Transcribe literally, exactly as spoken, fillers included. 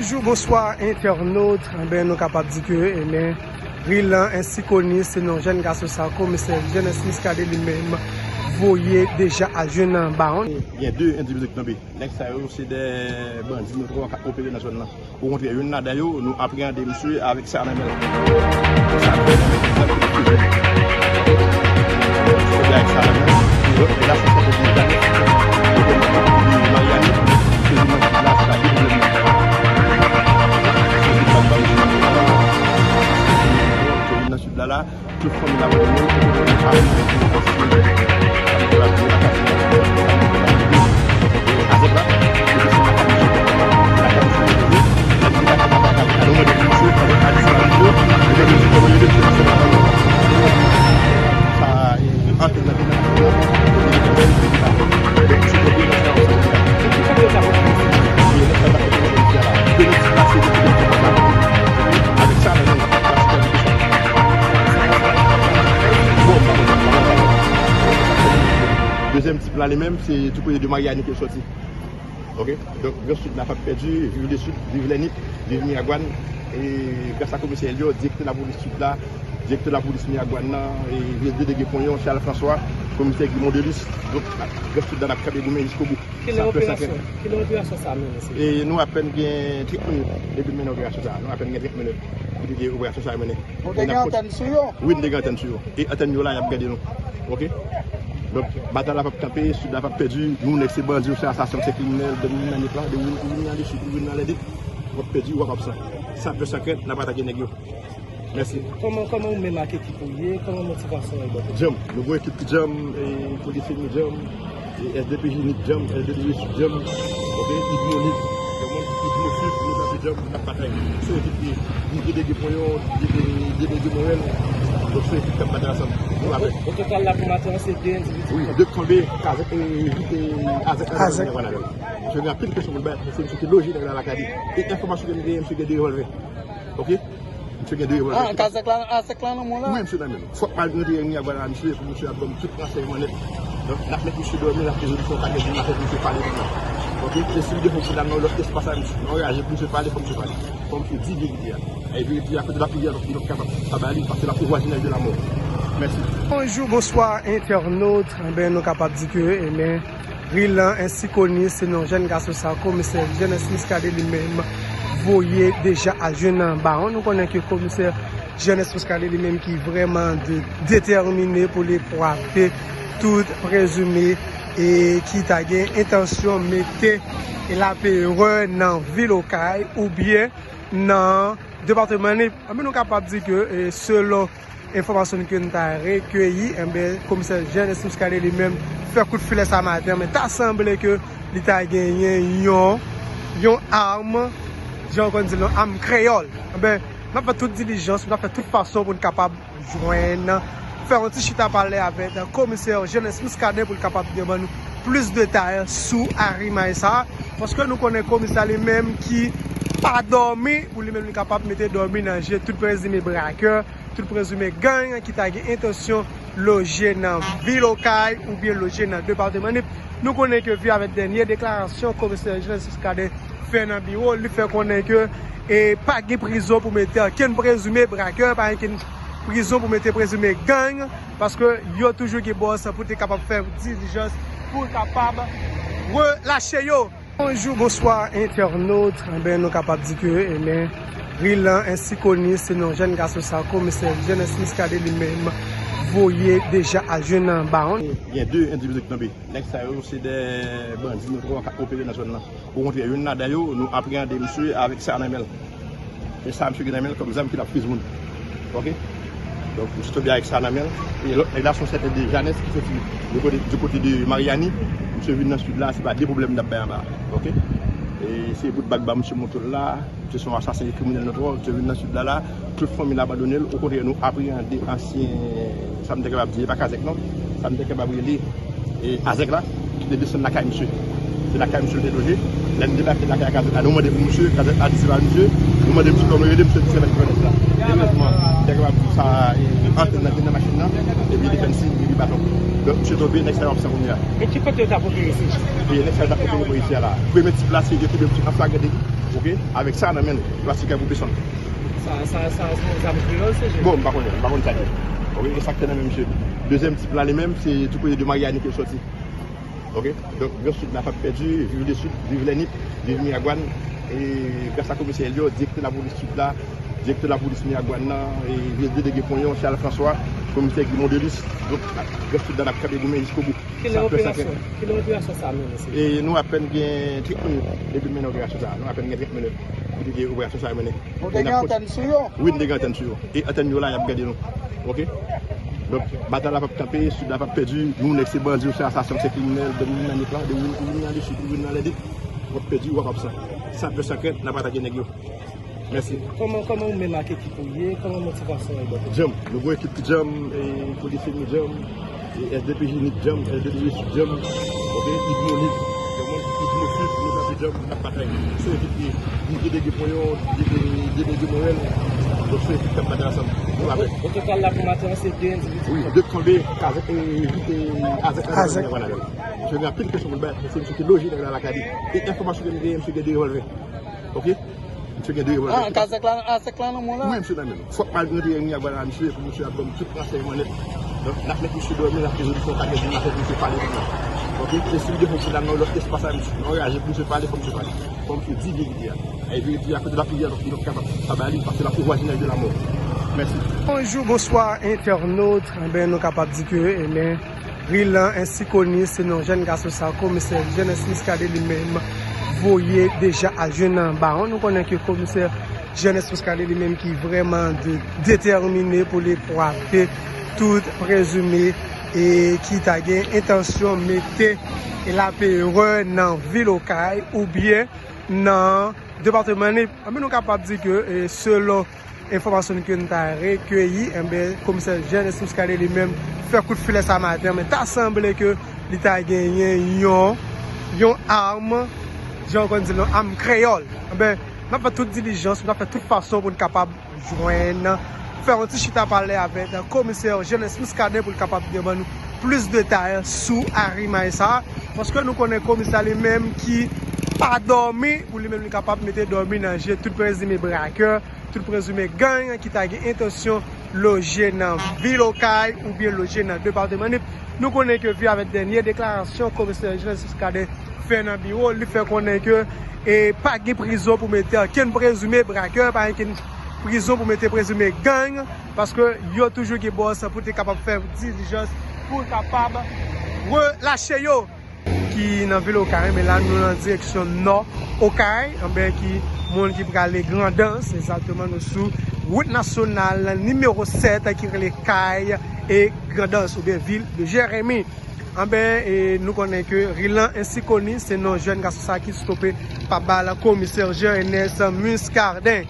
Bonjou, bonswa, entènot. Enben, nou kapab di ke, enben, ri lan ensi koni, se non jèn gason sa, komisè Jeannès Muscadin li menm voye deja al jwenn bawon. Gen de endividi ki tonbe. Nèg sa yo, se de bandi notwè k ap opere nan zòn nan. Okontrè, youn ladan yo, nou apreyande misye avèk sa nan men l. Sa nan men l, sa nan men l. Avèk sa nan men l. E lòt nèg la, se sèten de Janes, de Mariani, se li menm ki la, se la de pwoblèm. Se li menm ki la, se li menm ki la. Nan sud la, la, tout fanmi la, Dezyèm tip la, li menm, se du côté de Mariani ke l sòti. Ok? Donk, Gran Sid la p ap pèdi, viv le Sud, viv Lènip, viv Miragwàn. E gras a komisè Elio, direktè lapolis Sid la, direktè lapolis Miragwàn nan, e vye delege Ponyon, Charles François, komisè Guy Mondelis. Donk, Gran Sid la, n ap kanpe goumen jiskobout. Kilè operasyon, kilè operasyon sa mennen, se? E nou apèn gen trant minit depi n mennen operasyon sa. Nou apèn gen trant minit depi operasyon sa mennen. Nou te gen antèn sou yo? Wi, nou te gen antèn sou yo. E antèn yo la, y ap gade nou. Ok? Donk, batay la p ap kanpe, Sid la p ap pèdi. Nou, nèg se bandi, se asasen, se kriminèl, de moun nan Nip la, de moun, moun nan Sid, moun nan Lèdit. W ap pèdi, w ap absan. San pè, san krent, n ap atake nèg yo. Mèsi. Kòman, kòman ou menm ak ekip ou ye? Kòman motivasyon an bò kote? Djanm. Nou gon ekip ki djanm, e polisye nou djanm. E S D P J Nip djanm, S D P J Sud djanm, ok, Idmo Nip, djanm, Idmo Sud, nou sa se djanm, n ap batay. Se yon ekip ki, ki delege Ponyon, delege, delege Morèl, donk se yon ekip k ap batay ansanm. Nou avèk. O total la pou maten an, se de endividi. Wi, de k tonbe, Kazèk, e, Vit, e, Azèk, Azèk. Misye gen anpil kesyon pou l bay, se misye ki loje nèg la lakay li. E enfòmasyon ke m genyen, misye gen de revòlvè. Ok? Misye gen de revòlvè. Ah, Kazèk la, Azèk la nan men w la? Wi, misye nan men m. Fòk m al rantre Miragwàn la, misye, pou misye ap ban m tout ransèyman nèt. Donk, n ap met misye dòmi, n ap rezolisyon pa gen di maten pou misye pale pou mwen. Ok? E si l gen fòk pou l al nan yon lòt espas la, misye, nan yon raje pou misye pale, fòk misye pale. Fòk misye di verite a. E verite a, kote l ap rive a, donk, li p ap kapab pa ba li, paske l ap o vwazinaj de lamò. Mèsi. Bonjou, bonswa, entènot. Enben, nou kapab di ke, enben, Rilan ensi koni, se non jèn gason sa, komisè Jeannès Muscadin li menm voye deja al jwenn nan bawon. Nou konnen ke komisè Jeannès Muscadin li menm ki vrèman de, detèmine pou li kwape tout prezime e ki ta gen entansyon mete laperè nan vil Okay oubyen nan depatman Nip. Anben, nou kapab di ke, e, selon enfòmasyon ke n ta rekeyi, enben, komisè Jeannès Muscadin li menm fè kout filè sa maten, men ta sanble ke li ta genyen yon, yon arm, jan yo konn di l, yon arm kreyòl. Enben, n ap fè tout dilijans, n ap fè tout fason pou n kapab jwenn, fè yon ti chita pale avèk komisè Jeannès Muscadin pou l kapab ban nou plis detay sou arimay sa, paske nou konnen komisè li menm ki pa dòmi, pou li menm li kapab mete dòmi nan je tout prezime brakè, tout prezime gang ki ta gen entansyon loje nan vil Okay oubyen loje nan depatman Nip. Nou konnen ke vi avèk dènye deklarasyon komisè Jeannès Muscadin fè nan biwo l, li fè konnen ke, e, pa gen prizon pou mete ankenn prezime brakè, pa gen ankenn prizon pou mete prezime gang, paske yo toujou gen bòs pou te kapab fè dilijans, pou kapab relache yo. Bonjou, bonswa, entènot. Enben, nou kapab di ke, enben, Rilan ensi koni, se non jèn gason sa, komisè Jeannès Muscadin li menm voye deja al jwenn nan bawon. Gen de endividi ki tonbe. Nèg sa yo, se de bandi notwè k ap opere nan zòn nan. Okontrè, youn ladan yo, nou apreyande misye avèk sa nan men l. E sa misye gen nan men l kòm zam ki l ap friz moun. Ok? Donk, misye tonbe avèk sa nan men l. E lòt nèg la, se yon sèten de Janes ki soti du côté, du côté de Mariani. Misye vin nan sid la, se pa de pwoblèm n ap bay anba. Ok? E se bout bag ba misye moto l la. Misye se yon asasen, yon kriminèl notwè. Misye vin nan sid la, la. Tout fanmi l abandone l. Okontrè, nou apreyande ansyen, sa m te kapab di, e pa Kazèk non. Sa m te kapab rele e Azèk la, ki te desann lakay misye. Se lakay misye l te loje. Lè n debake lakay Kazèk la, nou mande pou misye, Kazèk la di se pa misye. Nou mande misye kòman yo rele, misye di se mèt Pwodès la. Erezman, Nèg la di sa, e, antre nan, nan machin nan, epi li fè n siy, li baton. Donk, misye tonbe, nèg sa yo ap san kounye a. E ki kote yo t ap opere, se? E nèg sa yo t ap opere bò isi a la. Premye tip la, se yo kenbe misye an flagran deli, oke? Avèk sa nan men l, li pa sou kè pou pèsonn. Sa, sa, sa, se yon zam kreyòl, se je? Bon, m pa konnen, m pa konn sa l ye. Oke, e sa k fè nan men misye. Dezyèm tip la, li menm, se tou kote de Maryani ke l sòti. Oke? Donk, Gran Sid la p ap pèdi, viv Lesid, viv Lènip, viv Miragwàn. E gras a komisè Elio, direktè lapolis Sid la, direktè lapolis Miragwàn nan, e vye delege Ponyon, Charles François, komisè Guy Mondelis. Donk, Gran Sid la, n ap kanpe goumen jiskobou. Kilè operasyon, kilè operasyon sa a mennen, se? E nou apèn gen trant minit depi n mennen operasyon sa a. Nou apèn gen trant minit pou te gen operasyon sa a mennen. Nou te gen antèn sou yo? Wi, nou te gen antèn sou yo. E antèn yo la, y ap gade nou. Oke? Donk, batay la p ap kanpe, Sid la p ap pèdi. Nou, nèg se bandi, ou se asasen, ou se kriminèl, de moun nan Nip la, de moun, ou vin nan Lesid, ou vin nan Lèdit, w ap pèdi, w ap absan. San pè, san krent, n ap atake nèg yo. Mèsi. Kòman, kòman ou menm ak ekip ou ye? Kòman motivasyon an ye bò kote? Djanm, nou gon ekip ki djanm, e polisye nou djanm. E S D P J nip djanm, S D P J sud djanm, oke, Idmo nip, yon moun ki Idmo sud, nou kanpe djanm, n ap batay. Se yon ekip ki, ki delege Ponyon, ki delege Morèl, donk se yon ekip k ap batay ansanm. Nou avèk. O total la pou maten an, se de endividi. Wi, de tonbe, kazèk, e, vite, azèk, azèk. Se gen anpil kesyon moun bay, se misye ki loje nèg la lakay li. E enfòmasyon ke m genyen, misye gen de revòlvè. Oke? Misye gen de revòlvè. Ah, kazèk la, azèk la nan men w la? Wi, misye nan men nou. Fòk m al rantre Miragwàn la, misye, pou misye ap ban m tout ransèyman nèt. Donk, n ap met misye dòmi, n ap fè rezolisyon kat è di maten pou misye pale pou nou. Oke? E si l gen fòk pou l al nan lòt espas la, misye, nan raje pou misye pale, fòk misye pale. Fòk misye di verite a. E verite a, kote l ap ye a, donk, nou p kapab pa ba li, paske l ap pou vwazinaj de la mò. Mèsi. Bonjou, bonswa, entènot. Enben, nou kapab di ke, enben, Rilan ensi koni, se non jèn gason sa, komisè Jenes Muscadin li menm voye deja al jwenn bawon. Nou konnen ke komisè Jenes Muscadin li menm ki vrèman de, detèmine pou li frape tout prezime e ki ta gen entansyon mete laperè nan vil Okay oubyen nan depatman Nip. Anben, nou kapab di ke, e, selon enfòmasyon ke n ta rekeyi, enben, komisè Jenes Muscadin li menm fè kout filè sa maten, men ta sanble ke li ta genyen yon, yon arm, jan yo konn di l, yon arm kreyòl. Enben, n ap fè tout dilijans, n ap fè tout fason pou n kapab jwenn, fè yon ti chita pale avèk komisè Jenes Muscadin pou l kapab ban nou plis detay sou arimay sa, paske nou konnen komisè li menm ki pa dòmi, pou li menm li kapab mete dòmi nan je tout prezime brakè, tout prezime gang ki ta gen entansyon loje nan vil Okay oubyen loje nan depatman Nip. Nou konnen ke vi avèk dènye deklarasyon komisè Jenes Muscadin fè nan biwo, li fè konnen ke, e, pa gen prizon pou mete ankenn prezime brakè, pa gen ankenn prizon pou mete prezime gang, paske yo toujou gen bòs pou te kapab fè dilijans, pou kapab relache yo. Ki nan vil Okay, men la nou nan direksyon nò Okay, anben ki moun ki prale Grandans, egzakteman nou sou wout nasyonal nimewo sèt ki rele Kay e Grandans, oubyen vil de Jeremi. Anben, e nou konnen ke Rilan ensi koni, se non jèn gason sa ki stope pa bal komisè Jenes Muscadin.